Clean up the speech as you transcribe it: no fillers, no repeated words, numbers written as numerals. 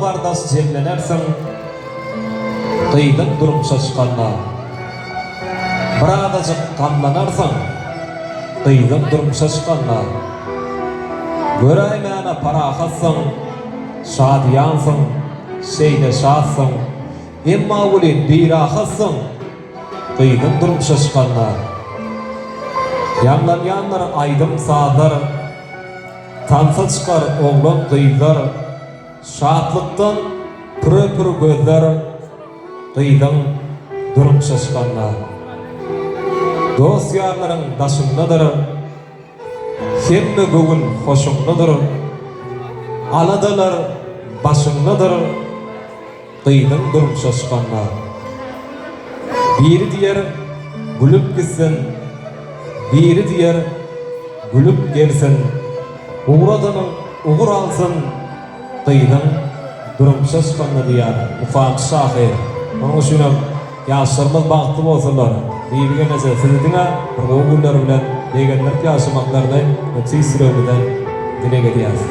Dost-gardaş jemlenersiň, Gyzyň durmuşa çykanda. Birazajyk gamlanarsyň, Gyzyň durmuşa çykanda. Göräýmäne parahatsyň, Şadyýansyň, şeýle şatsyň, Emma welin birahatsyň, Gyzyň durmuşa çykanda. Ýaňlanýandyr aýdym-sazlar, Tansa çykar oglan-gyzlar, Şatlykdan püre-pür gözler, Gyzyň durmuşa çykanda. Dost-ýarlaryň daşyňdadyr, Hemme göwün hoşuňdadyr, Aladalar başyňdadyr, Gyzyň durmuşa çykanda. Biri diýer, gülüp gitsin, Biri diýer, gülüp gelsin, Ugradanyň ugur alsyn, Gyzyň durmuşa çykanda diýýär mukamçy şahyr. Onuň üçinem ýaşlarymyz bagtly bolsunlar. Bibi gelneje sizi diňe bir gowy günler bilen begendirip ýaşamaklaryny tüýs ýüregimizden dileg edýäris.